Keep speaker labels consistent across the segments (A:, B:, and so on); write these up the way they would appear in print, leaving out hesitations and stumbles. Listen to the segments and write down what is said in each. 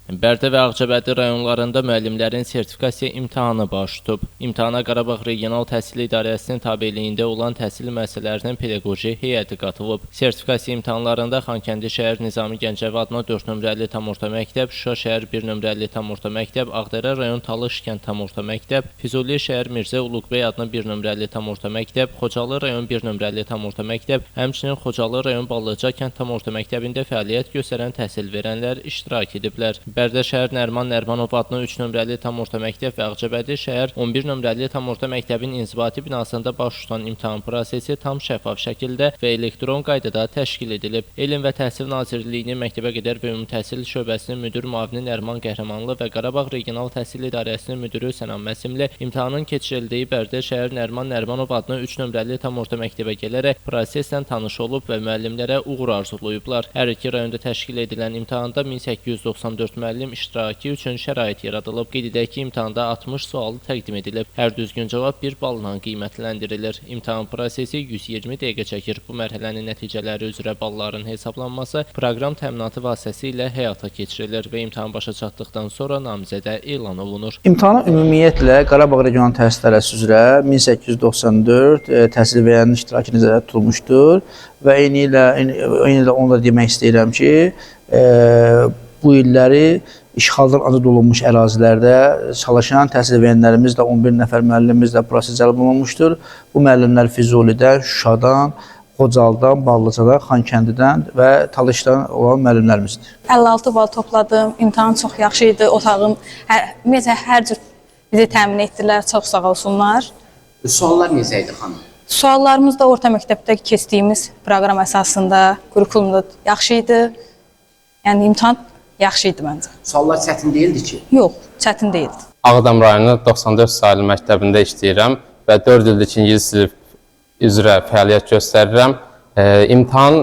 A: Bərdə və Ağcabədi rayonlarında müəllimlərin sertifikasiya imtahanı baş tutub. İmtahana Qarabağ Regional Təhsil İdarəsinin tabeliyində olan təhsil müəssisələrinin pedaqoji heyəti qatılıb. Sertifikasiya imtahanlarında Xankəndi şəhər Nizami Gəncəvi adına 4 nömrəli tam orta məktəb, Şuşa şəhər 1 nömrəli tam orta məktəb, Ağdərə rayon Talış kənd tam orta məktəb, Füzuli şəhər Mirzə Uluqbəy adına 1 nömrəli tam orta məktəb, Xocalı rayon 1 nömrəli tam orta məktəb, həmçinin Xocalı rayon Ballıca kənd tam orta məktəbində fəaliyyət göstərən təhsil verənlər iştirak ediblər. Bərdə şəhər Nərman Nərmanov adına 3 nömrəli tam orta məktəb və Ağcabədi şəhər 11 nömrəli tam orta məktəbin inzibati binasında baş tutan imtahan prosesi tam şəffaf şəkildə və elektron qaydada təşkil edilib. Elm və Təhsil Nazirliyinin məktəbə qədər və ümumi təhsil şöbəsinin müdir müavini Nərman Qəhrəmanlı və Qarabağ Regional Təhsil İdarəsinin müdiri Sənan Məsimli imtahanın keçirildiyi Bərdə şəhər Nərman Nərmanov adına 3 nömrəli tam orta məktəbə gələrək proseslə tanış olub və müəllimlərə uğur arzulayıblar. Hər iki rayonda təşkil edilən imtahanda 1894 müəllim iştirakı üçün şərait yaradılıb. Qeyd edək ki, imtahanda 60 sual təqdim edilib. Hər düzgün cavab 1 balla qiymətləndirilir. İmtahan prosesi 120 dəqiqə çəkir. Bu mərhələnin nəticələri üzrə balların hesablanması proqram təminatı vasitəsilə həyata keçirilir və imtahan başa çatdıqdan sonra namizədə elan olunur.
B: İmtahana ümumiyyətlə Qarabağ Regional Təhsil İdarəsi üzrə 1894 təhsil verənin iştirakı nəzərdə tutulmuşdur və eyni ilə onu da demək istəyirəm ki, bu illəri işğaldan azad olunmuş ərazilərdə çalışan təhsil verənlərimiz də 11 nəfər müəllimimiz də proses cəlb olunmuşdur. Bu müəllimlər Füzulidən, Şuşadan, Xocalıdan, Ballıcadan, Xankəndidən və Talışdan olan müəllimlərimizdir.
C: 56 bal topladım. İmtahan çox yaxşı idi. Otağım, ümumiyyətlə hər cür bizi təmin etdilər. Çox sağ olsunlar.
D: Suallar necə idi xanım?
C: Suallarımız da orta məktəbdə keçdiyimiz proqram əsasında, kurikulumda yaxşı idi. Yəni imtahan yaxşı idi məncə.
D: Suallar çətin deyildi ki?
C: Yox, çətin deyildi.
E: Ağdam rayonu 94 saylı məktəbində işləyirəm və 4 ildir ki, ingilis dili üzrə fəaliyyət göstərirəm. İmtahan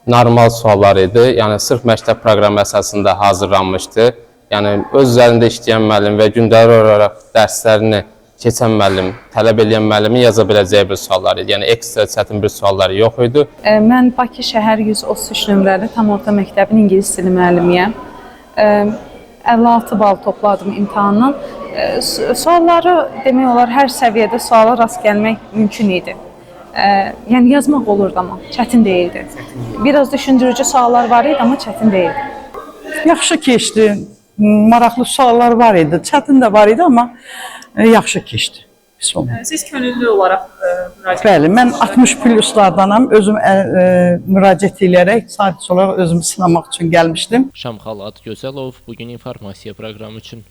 E: normal suallar idi. Yəni sırf məktəb proqramı əsasında hazırlanmışdı. Yəni öz üzərində işləyən müəllim və gündəlik olaraq dərslərini keçən müəllim, tələb eləyən müəllimin yaza biləcəyi bir suallar idi. Yəni ekstra çətin bir sualları yox idi.
F: Mən Bakı şəhər 133 nömrəli tam orta məktəbin ingilis dili müəllimiyəm. 56 bal topladım imtahandan. Sualları demək olar hər səviyyədə suala rast gəlmək mümkün idi. Yəni yazmaq olurdu amma çətin deyildi. Biraz düşündürücü suallar var idi amma çətin deyildi.
G: Yaxşı keçdi. Maraqlı suallar var idi. Çətin də var idi amma yaxşı keçdi. Pis olmadı.
H: Siz könüllü olaraq müraciət
G: Bəli, mən 60 pluslardanam. Özüm müraciət eləyərək sadəcə olaraq özümü sınamaq üçün gəlmişdim.
A: Şamxal Adgözəlov bu gün informasiya proqramı üçün.